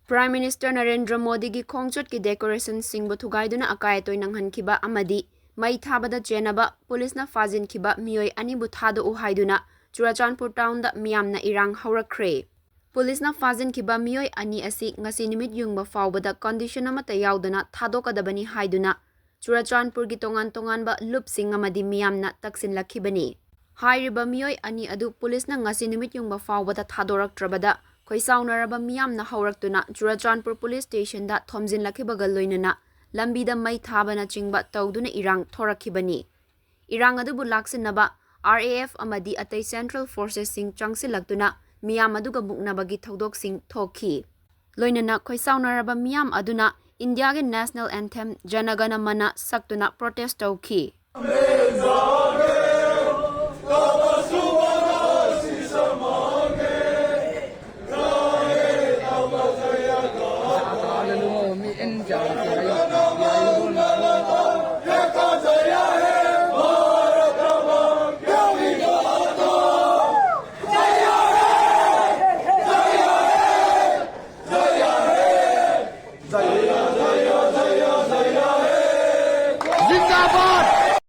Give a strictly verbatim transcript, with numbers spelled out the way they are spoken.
Prime Minister Narendra ꯃꯣꯗꯤꯒꯤ ꯈꯣꯡꯆꯠꯀꯤ decorationꯁꯤꯡꯕꯨ ꯊꯨꯒꯥꯏꯗꯨꯅ ꯑꯀꯥꯏ ꯑꯇꯣꯏ ꯅꯪꯍꯟꯈꯤꯕ ꯑꯃꯗꯤ ꯃꯩ ꯊꯥꯕꯗ ꯆꯦꯟꯅꯕ ꯄꯨꯂꯤꯁꯅ ꯐꯥꯖꯤꯟꯈꯤꯕ ꯃꯤꯑꯣꯏ ꯑꯅꯤꯕꯨ ꯊꯥꯗꯣꯛꯎ ꯍꯥꯏꯗꯨꯅ ꯆꯨꯔꯥꯆꯥꯟꯄꯨꯔ ꯇꯥꯎꯟꯗ ꯃꯤꯌꯥꯝꯅ ꯏꯔꯥꯡ ꯍꯧꯔꯛꯈ꯭ꯔꯦ꯫ ꯄꯨꯂꯤꯁꯅ ꯐꯥꯖꯤꯟꯈꯤꯕ ꯃꯤꯑꯣꯏ ꯑꯅꯤ ꯑꯁꯤ ꯉꯁꯤ ꯅꯨꯃꯤꯠ ꯌꯨꯡꯕ ꯐꯥꯎꯕꯗ condition ꯑꯃꯠꯇ ꯌꯥꯎꯗꯅ ꯊꯥꯗꯣꯛꯀꯗꯕꯅꯤ ꯍꯥꯏꯗꯨꯅ ꯆꯨꯔꯥꯆꯥꯟꯄꯨꯔꯒꯤ ꯇꯣꯉꯥꯟ ꯇꯣꯉꯥꯟꯕ ꯂꯨꯞꯁꯤꯡ ꯑꯃꯗꯤ ꯃꯤꯌꯥꯝꯅ ꯇꯛꯁꯤꯟꯂꯛꯈꯤꯕꯅꯤ꯫ ꯍꯥꯏꯔꯤꯕ ꯃꯤꯑꯣꯏ ꯑꯅꯤ ꯑꯗꯨ ꯄꯨꯂꯤꯁꯅ ꯉꯁꯤ ꯅꯨꯃꯤꯠ ꯌꯨꯡꯕ ꯐꯥꯎꯕꯗ ꯊꯥꯗꯣꯔꯛꯇ꯭ꯔꯕꯗ ꯈꯣꯏꯁꯥꯎꯅꯔꯕ ꯃꯤꯌꯥꯝꯅ ꯍꯧꯔꯛꯇꯨꯅ ꯆꯨꯔꯥꯆꯥꯟꯄꯨꯔ ꯄꯨꯂꯤꯁ ꯁ꯭ꯇꯦꯁꯟꯗ ꯊꯣꯝꯖꯤꯜꯂꯛꯈꯤꯕꯒ ꯂꯣꯏꯅꯅ ꯂꯝꯕꯤꯗ ꯃꯩ ꯊꯥꯕꯅꯆꯤꯡꯕ ꯇꯧꯗꯨꯅ ꯏꯔꯥꯡ ꯊꯣꯔꯛꯈꯤꯕꯅꯤ꯫ ꯏꯔꯥꯡ ꯑꯗꯨꯕꯨ ꯂꯥꯛꯁꯤꯟꯅꯕ R A F ꯑꯃꯗꯤ ꯑꯇꯩ central forcesꯁꯤꯡ ꯆꯪꯁꯤꯜꯂꯛꯇꯨꯅ ꯃꯤꯌꯥꯝ ꯑꯗꯨꯒ ꯃꯨꯛꯅꯕꯒꯤ ꯊꯧꯗꯣꯛꯁꯤꯡ ꯊꯣꯛꯈꯤ꯫ ꯂꯣꯏꯅꯅ ꯈꯣꯏꯁꯥꯎꯅꯔꯕ ꯃꯤꯌꯥꯝ ꯑꯗꯨꯅ ꯏꯟꯗꯤꯌꯥꯒꯤ national anthem ꯖꯅ ꯒꯅ ꯃꯅ ꯁꯛꯇꯨꯅ protest ꯇꯧꯈꯤ꯫